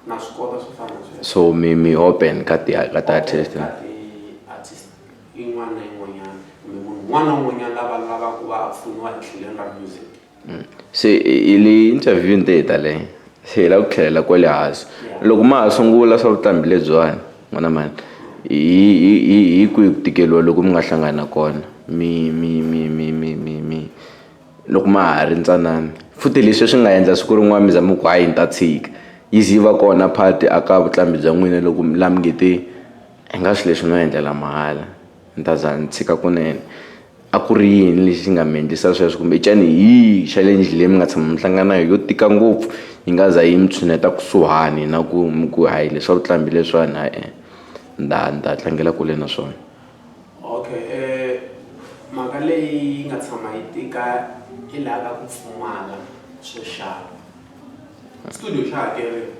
Speaker 2: na swi kota swo fana na sweswo.
Speaker 1: So mi mi open ka ti ka ti-artist.
Speaker 2: Ka ti-artist yin'wana na yin'wanyana kumbe munhu un'wana na un'wanyana lava lavaka ku va a pfuniwa hi tlhelweni ra music.
Speaker 1: Se hi le interview-ni te hi ta leyo se hi lava ku tlhelela kwale hansi loko ma ha sungula swa vuqambi lebyiwani n'wana mhani hi hi hi hi kwihi ku tikeriwa loko mi nga hlangana na kona mi mi mi mi mi mi mi loko ma ha ri ntsanana futhi leswi swi nga endla siku rin'wana mi za mi ku hayi ni ta tshika yi ze yi va kona part a ka vuqambi bya n'wina loko la mi nge te i nga swilo leswi no endlela mahala ni ta za ni tshika kunene. A ku ri yini lexi nga mi endlisa sweswo kumbexani hi yihi challenge leyi mi nga tshama mi hlangana na yona yo tika ngopfu yi nga za yi mi tshuneta kusuhani na ku mi ku hayi leswa vuqambi leswiwani e-e ni ta ni ta tlangela kule na swona.
Speaker 2: Okay mhaka leyi yi nga tshama yi tika hi laha ka ku pfumala swo xava studio xa hakeriwa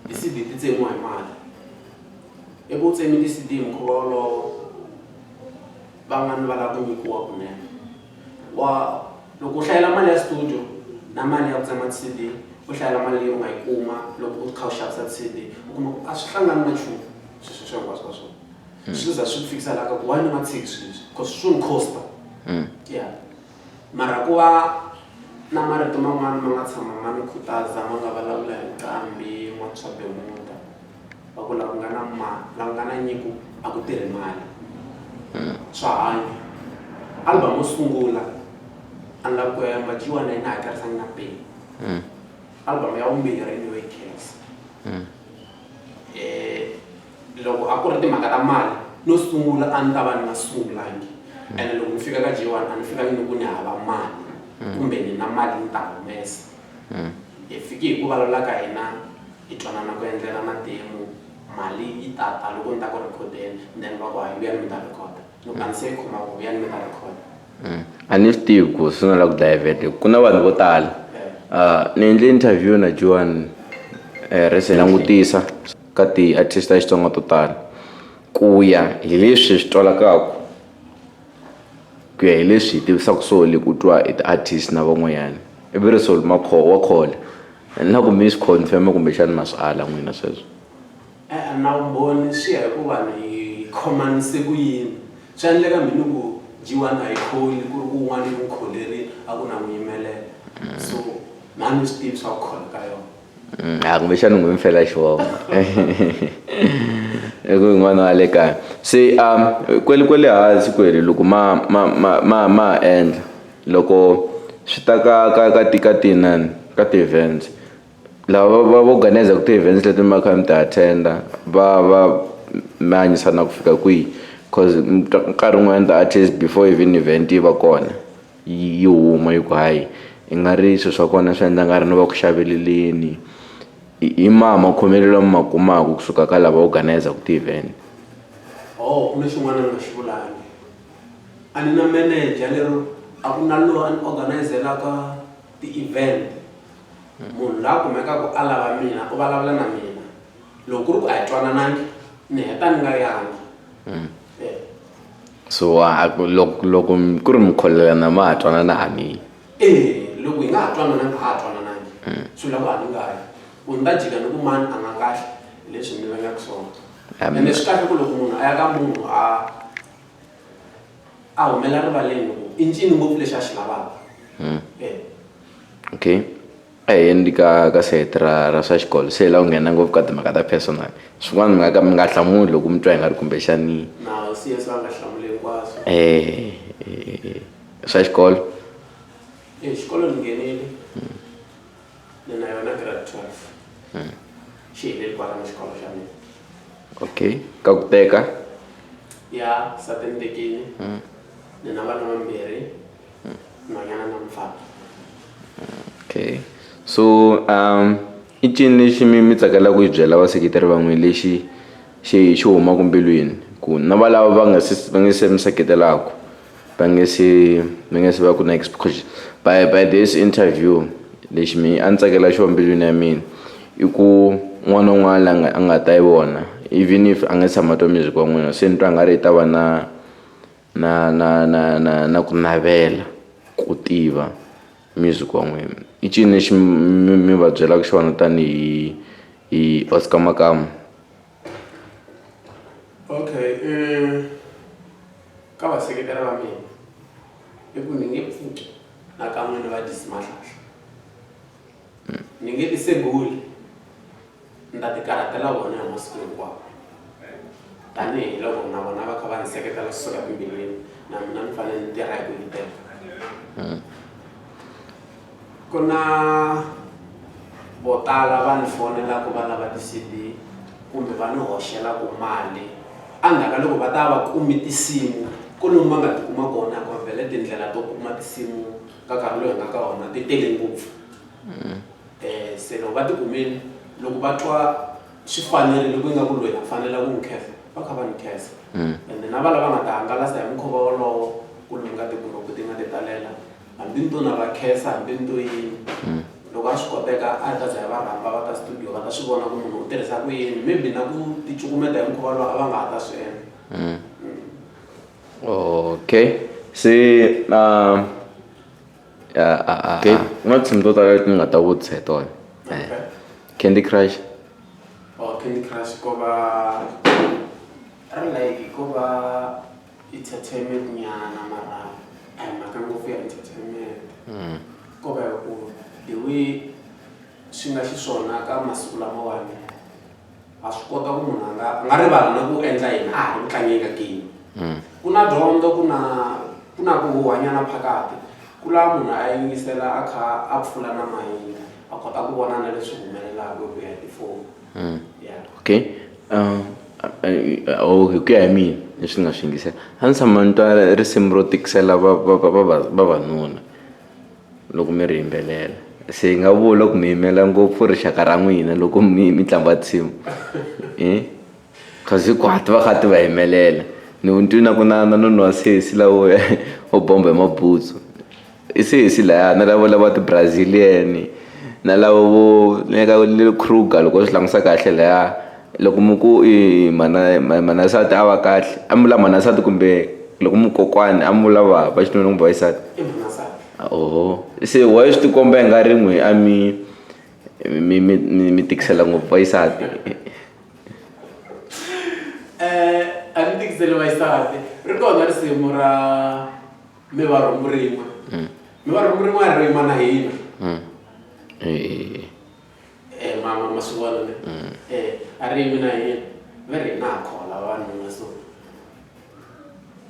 Speaker 2: ti-C_D ti tsemiwa hi mali ivi u tseme ti-C_D hi mukhuva wolowo. Van'wani va lava ku nyikiwa kunene wa loko u hlayela mali ya studio na mali ya ku tsema ti-C_D u hlayela mali leyi u nga yi kuma loko u kha u xavisa ti-C_D u kuma ku a swi hlangani na nchumu swilo sweswo hinkwaswo ka swona swi za swi ku fikisa laha ka ku why ni nga tshiki swilo leswi cause swo ni cost-a ya mara ku va na marito man'wani ma nga tshama ma ni khutaza ma nga vulavula hi nqambi N'wanswa Bemuda. Va ku la ku nga na la ku nga na nyiko a ku tirhi mali swa hanya album yo sungula a ni lavi ku hemba G1 a yi ni hakerisangi na peni album ya vumbirhi ni yo yi khensa loko a ku ri timhaka ta mali no sungula a ni ta va ni nga sungulangi ene loko ni fika ka G1 a ni fikangi ni ku ni hava mali kumbe ni na mali ni ta humesa. Hi fiki hi ku vulavula ka hina hi twanana ku endlela na demo mali yi tata loko ni ta ku rhekhodeni then va ku hayi vuyani mi ta rhekhoda loko a ni se yi khoma ku vuyani mi ta rhekhoda.
Speaker 1: A ni swi tivi ku swi na la ku divert ku na vanhu vo tala ni endle interview na Joan recent langutisa ka ti-artist ta Xitsonga to tala ku ya hi leswi swi twalakaku ku ya hi leswi hi tivisaka swona ku twa hi ti-artist na van'wanyana i ve ri Solly wa khola na ku mi swi confirm kumbexana ma swi ala n'wina sweswo.
Speaker 2: E-e na vumbhoni swi ya hi ku vanhu hi khomanise ku yini swa endleka mi ni ku G1 a yi kholi ku ri ku un'wana yi n'wi kholerile a ku na n'wi yimelela so na ni swi tivi swa ku khola ka yona.
Speaker 1: A kumbexana n'wi mi fela xivongo i ku yin'wana wa le kaya se kwele kwele hansi kwele loko ma ma ma ma ma endla loko swi ta ka ka ka ti ka tinani ka ti-events lava va va organize ti-events leti mi va kha mi ti attend-a va va mi hanyisana ku fika kwihi cause nkarhi wun'wanyana ti-artist before even event yi va kona yi huma yi ku hayi i nga ri swilo swa kona swi endla nga ri no va ku xaveleleni hi maha makhomelo lama ma kumaka kusuka ka lava organizaka ti-event.
Speaker 2: Oh ku na xin'wana ni nga xi vulangi a ni na manager lero a ku na loyi a ni organizelaka ti-event munhu loyi a kumekaka a lava mina u vulavula na mina loko ku ri ku a hi twananangi ni heta ni nga yangi.
Speaker 1: So a ku loko loko ku ri mi kholelana ma ha twanana a mi yi.
Speaker 2: E loko hi nga ha twanananga a ha twananangi swi vula ku a ni nga yi ku ni ta jika ni ku mani a nga kahle hi leswi ni vengaka swona ende swi kahle ku loko munhu a ya ka munhu a a humela rivaleni ku i ncini ngopfu lexi a xi lavaka.
Speaker 1: Okay. A hi yeni ka ka sayiti ra ra swa xikolo se hi lava ku nghena ngopfu ka timhaka ta personal swin'wana mi nga ka mi nga hlamuli loko mi twa i nga ri kumbexani
Speaker 2: Na hosi Yesu a nga hlamuli hinkwaswo.
Speaker 1: Swa xikolo.
Speaker 2: E xikolo ni nghenile ni na yona grade 12 xi heleli kwalano xikolo xa mina.
Speaker 1: Okay ka ku teka.
Speaker 2: Ya nsati ni tekile ni na vana vambirhi nhwanyana na mufana.
Speaker 1: Okay so i ncini lexi mi mi tsakelaka ku xi byela vaseketeri va n'wina lexi xi xi humaka mbilwini ku na va lava va nga se va nge se mi seketelaka va nge se va nge se va ku na exposure by this interview lexi mi a ni tsakela xona mbilwini ya mina i ku un'wana na un'wana la nga a nga ta yi vona even if a nga tshama twa music wa n'wina se ni twa nga ri yi ta va na na na na na na ku navela ku tiva music wa n'wina i ncini lexi mi mi va byelaka xona tanihi hi Oscar Makamu.
Speaker 2: Okay ka vaseketeri va mina i ku ni nge pfuki na kan'we ni va dyisi mahlahla ni nge ti seguli ni ta ti karhatela vona hi masiku hinkwawo tanihiloko na vona va kha va ni seketela kusuka timbilwini na mina ni fanele ni tirha hi ku hiteka. Ku na vo tala va ni fonelaka va lava ti-C_D kumbe va ni hoxelaka mali endzhaku ka loko va ta va kume tinsimu ku lomu va nga ti kuma kona hikuva vhele tindlela to kuma tinsimu ka nkarhi lowu hi nga ka wona ti tele ngopfu. Se loko va ti kumile loko va twa swi fanerile ku ingaku loyi na fanela ku n'wi khensa va kha va ni khensa ende na va lava nga ta hangalasa hi mukhuva wolowo ku lomu ka ti-group ti nga ti talela hambi ni to na va khensa hambi ni to yini loko a swi koteka a hi ta za hi va rhamba va ta studio va ta swi vona ku munhu u tirhisa ku yini maybe na ku ti cukumeta hi mukhuva lowu a va nga ha ta swi endla.
Speaker 1: Okay se okay ku na tinsimu to tala leti ni nga ta vutisa hi tona Candy Crush.
Speaker 2: Oh Candy Crush ko va ri like ko va entertainment nyana mara a hi mhaka ngopfu ya entertainment ko va hi ku the way swi nga xiswona ka masiku lamawani ha swi kota ku munhu a nga a nga rivala na ku endla yini a ha ri ku tlangeni ka game ku na dyondzo ku na ku na ku huhwanyana phakati ku lava munhu a yingisela a kha a pfula na mayini a kota ku vona na leswi humelelaka hi ku ya hi tifoni yeah.
Speaker 1: Okay oh hi ku ya hi mina leswi ni nga swi yingisela a ni tshama ni twa risimu ro tikisela vavanuna loko mi ri yimbelela. Se hi nga vula ku mi yimela ngopfu rixaka ra n'wina loko mi mi tlamba tinsimu cause hinkwato va kha ti va yimelela ni ku twi na ku na na noni wa sesi lawo wo bomba hi mabutsu i sesi laya na lavo lava ti-brazilian na lavo vo le ka le Kruger loko u swi langutisa kahle laya loko mi ku i mana mana nsati a va kahle a mi vula mana nsati kumbe loko mi kokwani a mi vula va va xinuna kumbe va xisati oho se why swi tikomba i nga ri n'we a mi mi mi mi tikisela ngopfu va xisati.
Speaker 2: A ni tikiseli va xisati ri kona risimu ra mi va rhumbu rin'we mi va rhumbu rin'we a ri yima na hina ma ma ma swi vona ne a ri yimi na hina va ri hina ha khola vavanuna so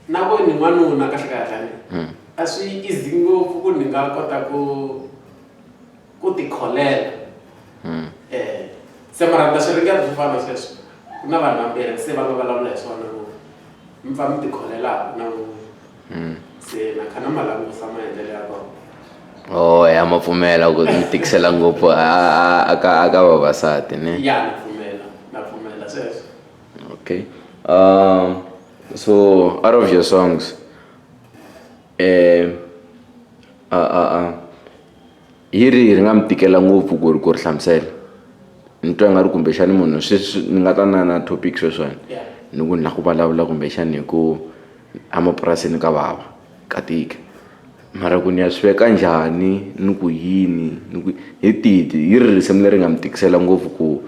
Speaker 2: na ku ni n'wanuna kahle kahle ni a swi easy ngopfu ku ni nga kota ku ku tikholela se mara ni ta swi ringeta swo fana na sweswo ku na vanhu vambirhi se va nga vulavula hi swona ku mi pfa mi tikholelaka na n'wina se na kha na ma langusa maendlelo ya kona.
Speaker 1: Oh ya ma pfumela ku mi tikisela ngopfu a ka a ka vavasati ne.
Speaker 2: Ya na pfumela na pfumela sweswo.
Speaker 1: Okay so out of your songs a a a hi rihi ri nga mi tikela ngopfu ku ri ku ri hlamusela ni twa nga ri kumbexani munhu sweswi ni nga ta na na topic sweswiwani ni ku ni lava ku vulavula kumbexani hi ku emapurasini ka vava ka tika mara ku ni ya swi veka njhani ni ku yini ni ku hi tihi hi rihi risimu leri nga mi tikisela ngopfu ku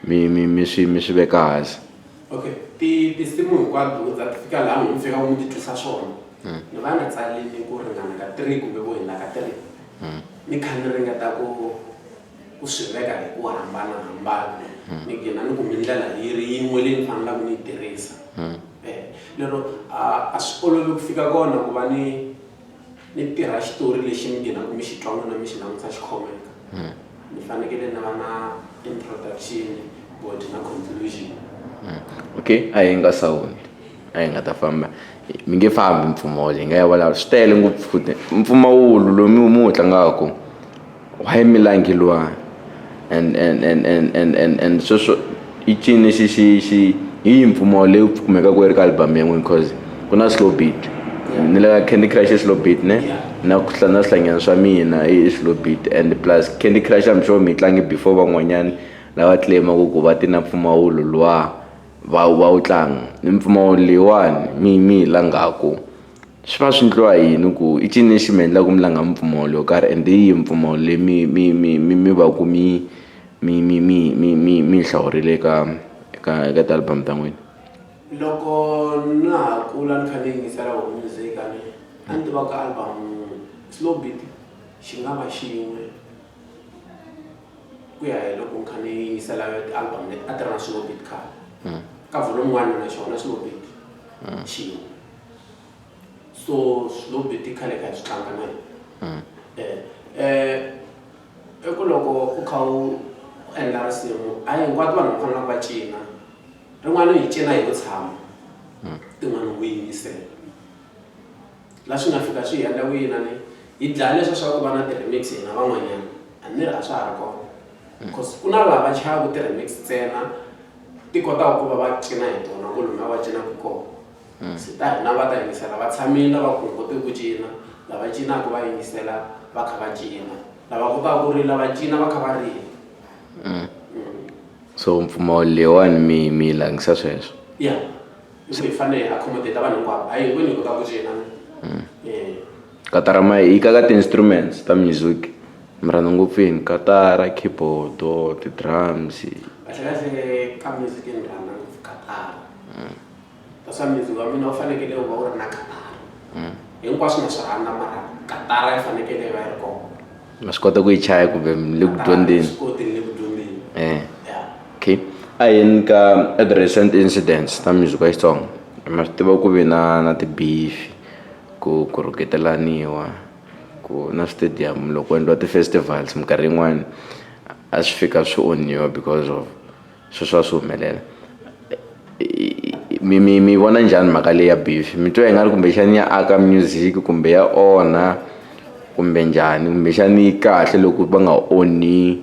Speaker 1: mi mi mi swi mi swi veka hansi.
Speaker 2: Okay ti tinsimu hinkwato loko za ti fika laha mi fika mi ti twisa swona ni va ni tsalini ku ringana ka three kumbe ku hundza ka three ni kha ni ringeta ku ku swi veka hi ku hambanahambana ni gina ni kumi ndlela yi ri yin'we leyi ni faneleke ni yi tirhisa lero a a swi olovi ku fika kona ku va ni ni tirha xitori lexi mi ginaku mi xi twa n'wina mi xi langutisa xi khomeka ni fanekele ni va na introduction body na conclusion.
Speaker 1: Okay a hi nga sound a hi nga ta famba mi nge fambi mpfumawulo hi nga ya vulavula swi tele ngopfu futhi mpfumawulo lowu mi mi wu tlangaka why mi langi luwa and and and and and and and sweswo i ncini xi xi xi hi yihi mpfumawulo leyi kumekaka yi ri ka album ya n'wina cause ku na slow beat ni le ka Candy Crush i slow beat ne na ku na swihlangano swa mina i slow beat and plus Candy Crush I'm sure mi yi tlange before van'wanyani lava claim-aku ku va ti na mpfumawulo luwa va va wu tlanga ni mpfumawulo leyiwani mi mi yi langaku swi va swi ndliwa hi yini ku i ncini lexi mi endlaka mi langa mpfumawulo yo karhi ende hi yihi mpfumawulo leyi mi mi mi mi mi va ku mi mi mi mi mi mi mi yi hlawurile eka eka eka ti-album ta n'wina.
Speaker 2: Loko na ha kula ni kha ni yingisela homu music a ni a ni tiva ka album slow beat xi nga va xin'we ku ya hi loko ni kha ni yingisela ti-album leti a ti ri na slow beat khale ka volume one na xona slow beat xin'we so slow beat i khale kha hi swi tlanga na hina i ku loko u kha u endla risimu a hi hinkwato vanhu va faneleke va cina rin'wana hi cina hi yo tshama tin'wana u yingisela la swi nga fika swi hi endla ku yinani hi dlaya leswiya swa ku va na ti-remix hina van'wanyana a ni ri a swa ha ri kona cause ku na lava chayaka ti-remix ntsena ti kotaka ku va va cina hi tona ku lomu va cinaka kona se ta hina va ta yingisela va tshamile lava ku koti ku cina lava cinaka va yingisela va kha va cina lava kotaka ku rila va cina va kha va rila.
Speaker 1: So mpfumawulo leyiwani mi mi yi langisa sweswo.
Speaker 2: Ya hi ku hi fanele hi accommodate vanhu hinkwavo hayi hinkwenu hi kotaka ku cina ne.
Speaker 1: Katara ma yi ka ka ti-instruments ta music mi rhandza ngopfu yini katara, keyboard, ti-drums.
Speaker 2: Kahle kahle ka music ni rhandza ngopfu katara. That's why music wa mina wu fanekele wu va wu ri na katara. Hinkwaswo na swi rhandza mara katara yi fanekele yi va yi ri kona.
Speaker 1: Ma swi kota ku yi chaya kumbe mi le ku dyondzeni?
Speaker 2: Swi koti ni le ku dyondzeni. Yeah.
Speaker 1: Okay a hi yeni ka the recent incidents ta music wa Xitsonga ma swi tiva ku ve na na ti-beef ku ku rhuketelaniwa ku na stadium loko ku endliwa ti-festivals minkarhi yin'wani a swi fika swi onhiwa because of sweswo a swi humelela mi mi mi vona njhani mhaka leyi ya beef mi twa i nga ri kumbexani ya aka music kumbe ya onha. Kumbe njhani kumbexani yi kahle loko va nga onhi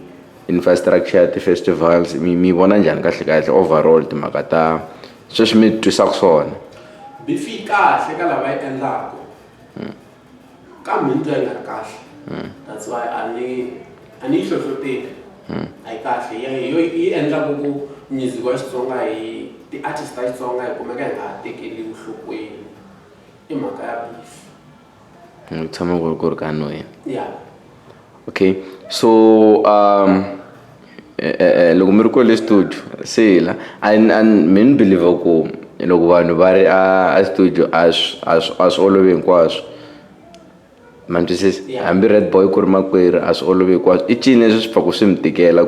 Speaker 1: infrastructure ya ti-festivals mi vona njhani kahle kahle overall timhaka ta sweswi mi twisaka swona?
Speaker 2: Beef yi kahle ka lava yi endlaku kambe ni twa yi nga ri kahle. That's why a ni yi hlohloteli. A yi kahle ya hi yo yi endlaku ku music wa Xitsonga hi ti-artist ta Xitsonga hi kumeka hi nga ha tekeli enhlokweni i mhaka ya beef.
Speaker 1: Ku tshama ku ri ka noyini.
Speaker 2: Ya.
Speaker 1: Okay, so loko mi ri kwale studio se la mi ni believe ku loko vanhu va ri a studio a swi olovi hinkwaswo, ma ni twisisa?
Speaker 2: Yeah.
Speaker 1: Hambi Red Boy ku ri makwerhu, a swi olovi hinkwaswo. I cini leswi swi pfaku swi mi tikela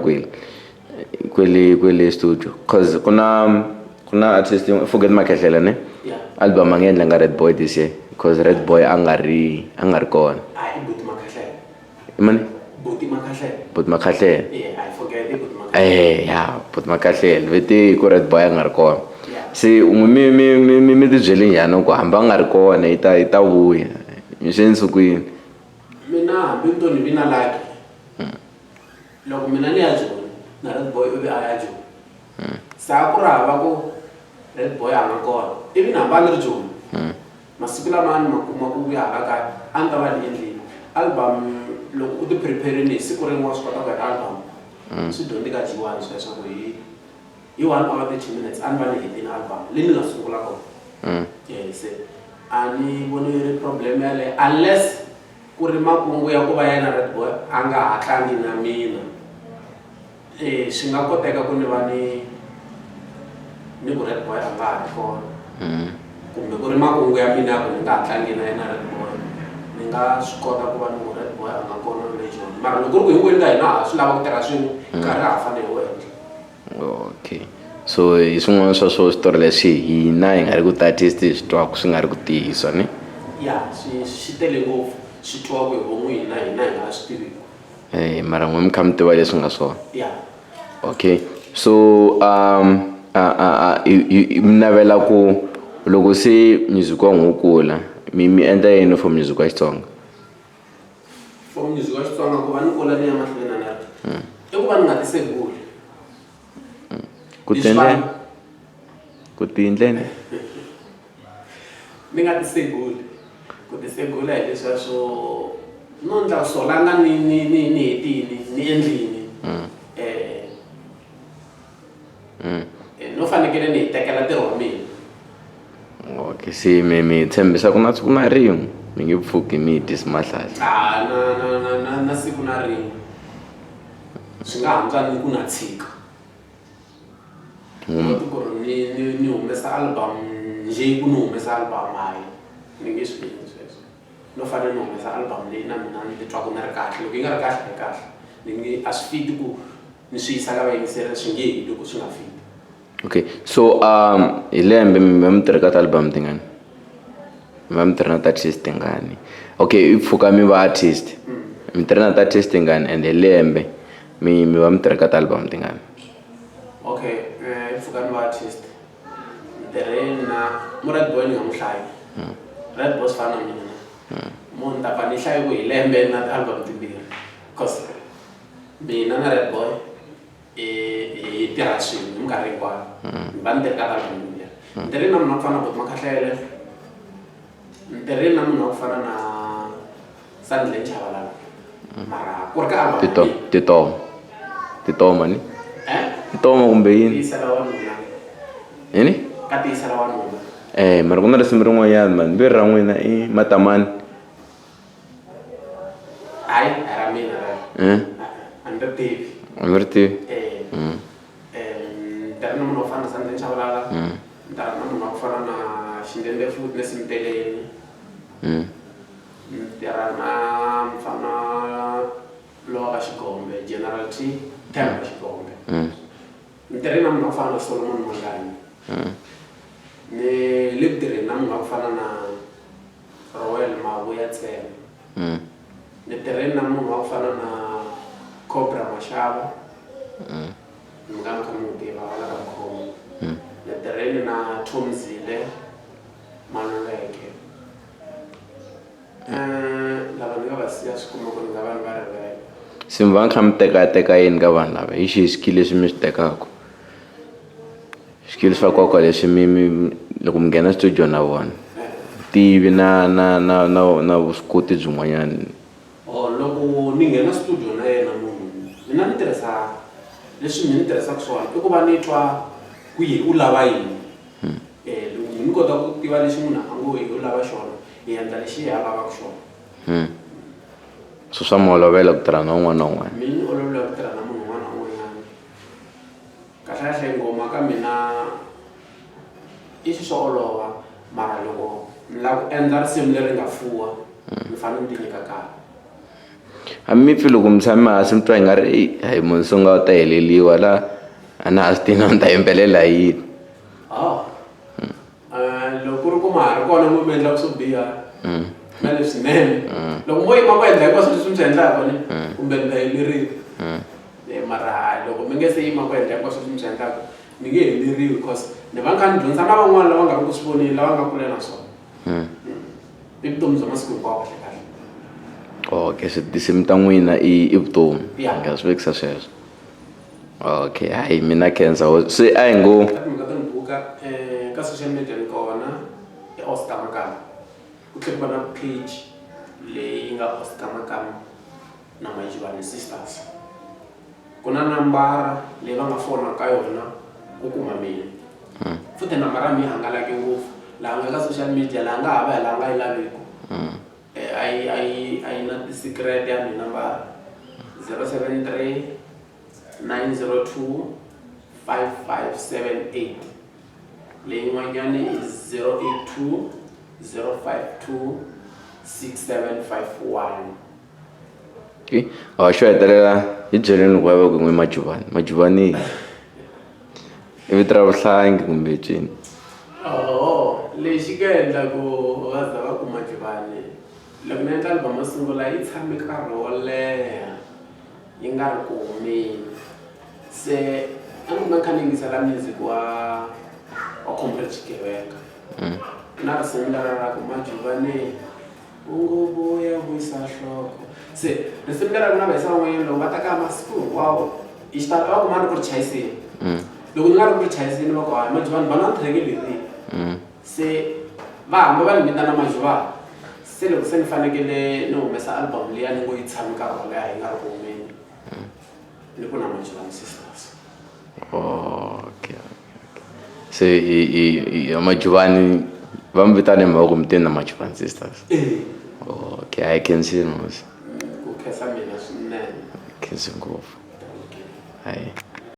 Speaker 1: kwele studio? Cause ku na artist yin'we, Forget Makhehlela, ne?
Speaker 2: Yeah.
Speaker 1: Album a nge endlanga Red Boy this year because Red Boy a nga ri kona.
Speaker 2: A i Buti Makhahlela.
Speaker 1: I mani?
Speaker 2: Buti Makhahlela.
Speaker 1: Buti Makhahlela.
Speaker 2: Yeah, I forget, i Buti Makhahlela.
Speaker 1: Ya, Buti Makhahlela vete ku Red Boy a nga ri kona.
Speaker 2: Yeah.
Speaker 1: Se n'wi mi tibyele njhani ku hambi a nga ri kona yi ta vuya mi swi endlise ku yini?
Speaker 2: Mina hambi ni to ni vi na lucky, loko mina ni ya Joni na Red Boy u ve a ya Joni, se a ku ri hava ku Red Boy a nga kona, ivi na hamba a ni ri Joni masiku lama a ni ma kuma ku vuya hala kaya, a ni ta va ni endlile album. Loko u ti prepare-ini hi siku rin'we wa swi kota ku heta album. Swi dyondzi ka G1 sweswo ku hi 1 hour 30 minutes a ni va ni hetini album leyi ni nga sungula kona. Se a ni voni yi ri problem yaleyo unless ku ri makungu ya ku va yena Red Boy a nga ha tlangi na mina. Swi nga koteka ku ni va ni ku Red Boy a nga ha ri kona kumbe ku ri makungu ya mina ya ku ni nga ha tlangi na yena Red Boy, ni nga swi kota ku va ni ku Red Boy a nga kona le Joni. Mara loko ku ri ku hinkwenu ka hina ha swi lava ku tirha swin'we, nkarhi ha fanele hi wu endla.
Speaker 1: Okay, so hi swin'wana swa swo switori leswi hina hi nga ri ku ti-artist hi swi twaku swi nga ri ku ntiyiso, ne?
Speaker 2: Ya, swi tele ngopfu swi twiwaku hi von'wina, hina hi nga swi tiviku.
Speaker 1: Mara n'we mi kha mi tiva leswi nga swona.
Speaker 2: Ya.
Speaker 1: Okay, so mi navela ku loko se music wa n'wi wu kula, mi endla yini for music wa Xitsonga?
Speaker 2: For music wa Xitsonga ku va ni kula ni ya mahlweni na ri i ku va ni nga tiseguli.
Speaker 1: Ku
Speaker 2: Leswi
Speaker 1: tiendleni? Ku tiyindleni?
Speaker 2: Ni nga tiseguli, ku tisegula hi leswiya swo no ndla solanga ni hetini ni endlini, no fanekele ni hi tekela ntirho wa mina.
Speaker 1: Okay, se mi tshembisa ku na siku na rin'we mi nge pfuki mi hi dyisi mahlahla?
Speaker 2: A na siku na rin'we, swi nga hantswa ni ku na tshika not ku ri ni humesa album njhe, ku ni humesa album, hayi, ni nge swi endli sweswo. No fanele ni humesa album leyi na mina ni titwaku ni ri kahle. Loko yi nga ri kahle, yi kahle ni nge a swi fiti ku ni swi yisa ka vayingiseri, swi nge heli loko swi nga fiti.
Speaker 1: Okay, so hi lembe mi va mi tirha ka ti-album tingani? Mi va mi tirha na ti-artist tingani? Okay, i pfuka mi va artist, mi tirha na ti-artist tingani and hi lembe mi va mi tirha ka ti-album tingani?
Speaker 2: Okay, i pfuka ni va artist, ni tirhe na mo Red Boy, ni nga n'wi hlayi Red Boy, swi fana na mina mo ni ta pfa ni hlayi ku hi lembe na ti-album timbirhi, cause mina na Red Boy hi tirha swin'we hi minkarhi hinkwayo. Ni va ni tirhi ka ti-album timbirhi. Ni tirhe na munhu wa ku fana na Buti Makhahlele, ni tirhe na munhu wa ku fana na Sandile Chabalala, mara ku ri ka album
Speaker 1: Tito titoma titoma ni titoma kumbe yini?
Speaker 2: Tiyisela Wanuna.
Speaker 1: Yini?
Speaker 2: Ka Tiyisela Wanuna.
Speaker 1: Mara ku na risimu rin'wanyana mani ve ra n'wina i Matamani.
Speaker 2: Hayi, a ra mina rero. A ni ri tivi.
Speaker 1: A mi ri tivi?
Speaker 2: Ni tirha na munhu wa ku fana na Sandile Chabalala, ni tirha na munhu wa ku fana na Xindende futhi ne Simteleni, ni tirha na mufana lowa ka Xigombe, General T Themba Xigombe, ni tirhe na munhu wa ku fana na Solomon Manganyi, ni le ku tirheni na munhu wa ku fana na Royal Mavuya Tsema, ni tirheni na munhu wa ku fana na Cobra Mashava, mi nga mi kha mi n'wi tiva wala ka Mukhomi, ni tirheni na Tom Zile Maluleke, lava ni nga va siya swi kuma ku ni nga vanhu va rivele.
Speaker 1: Se mi va mi kha mi tekateka yini ka vanhu lava hi xihi swikili leswi mi swi tekaka swikili swa nkoka leswi mi mi loko mi nghena studio na vona tivi na na na na na vuswikoti byin'wanyana.
Speaker 2: Or loko ni nghena studio na yena munhu mina ni tirhisa leswi mina ni tirhisaka swona i ku va ni twa ku ye u lava yini loko ni kota ku tiva lexi munhu a ngo ye u lava xona hi endla lexi ye a lavaka xona.
Speaker 1: So swa mi olovela ku tirha na un'wana na un'wana.
Speaker 2: Mina ni olovela ku tirha na munhu un'wana na un'wanyana kahlekahle nghoma ka mina i swilo swo olova mara loko ni lava ku endla risimu leri nga fuwa ni fanele ni ti nyika nkarhi.
Speaker 1: A mi pfi loko mi tshame hansi mi twa i nga ri eyi hayi munhu se u nga u ta heleriwa la a na ha swi tivi na ni ta yimbelela hi yini.
Speaker 2: Loko ku ri ku ma ha ri kona mo mi endlaka swo biha na leswinene loko mo yima ku endla hinkwaswo leswi mi swi endlaka ni kumbe ni ta heleriwa mara hayi loko mi nge se yima ku endla hinkwaswo leswi mi swi endlaka ni nge heleriwi because ni va ni kha ni dyondzisa na van'wana lava nga ri ku swi voneni lava nga kule na swona i vutomi bya masiku hinkwawo kahle kahle.
Speaker 1: Okay se tinsimu ta n'wina i i vutomi ni nga swi vekisa sweswo. Okay hayi mina khensa se a hi ngo.
Speaker 2: Ka timhaka to ni buka ka social media ni kona i Oscar Makamu ku tlhela ku va na page leyi nga Oscar Makamu na Majivani Sisters ku na nambara leyi va nga fona ka yona ku kuma mina futhi nambara ya mina yi hangalake ngopfu laha nga ka social media laha nga hava hi laha nga yi laveku a yi a yi a yi na ti-secret ya mina nambara 073 902 5578 leyin'wanyana i 082 052 6751.
Speaker 1: Okay. Oh, xo hetelela hi byeleni loko va va ku n'we Majuvani. Majuvani i vito ra vuhlangi kumbe ncini?
Speaker 2: Oho, lexi nga endla ku va za va ku Majuvani loko ni endla album yo sungula yi tshame nkarhi wo leha yi nga ri ku humeni se a ni kuma ni kha ni yingisela music wa wa Comrade Xigevenga na risimu lera ra ku Majuvani u ngo vuya vuyisa nhloko se risimu lera ku na vayisa van'wanyana loko va ta ka masiku hinkwawo hi xitalo a va kuma ni ku ri chayiseni loko ni nga ri ku ri chayiseni va ku hayi Majuvani va na track leri se va hamba va ni vitana Majuvani se loko se ni fanekele ni humesa album liya ni ngo yi tshame nkarhi wo leha yi nga ri ku humeni ni ku na Majuvani Sisters.
Speaker 1: Okay, okay. Se i i i Majuvani va mi vitana hi mhaka ku mi teni na Majuvani Sisters. Okay, a yi khensile mos.
Speaker 2: Ku khensa mina swinene.
Speaker 1: Khensi ngopfu. Hayi.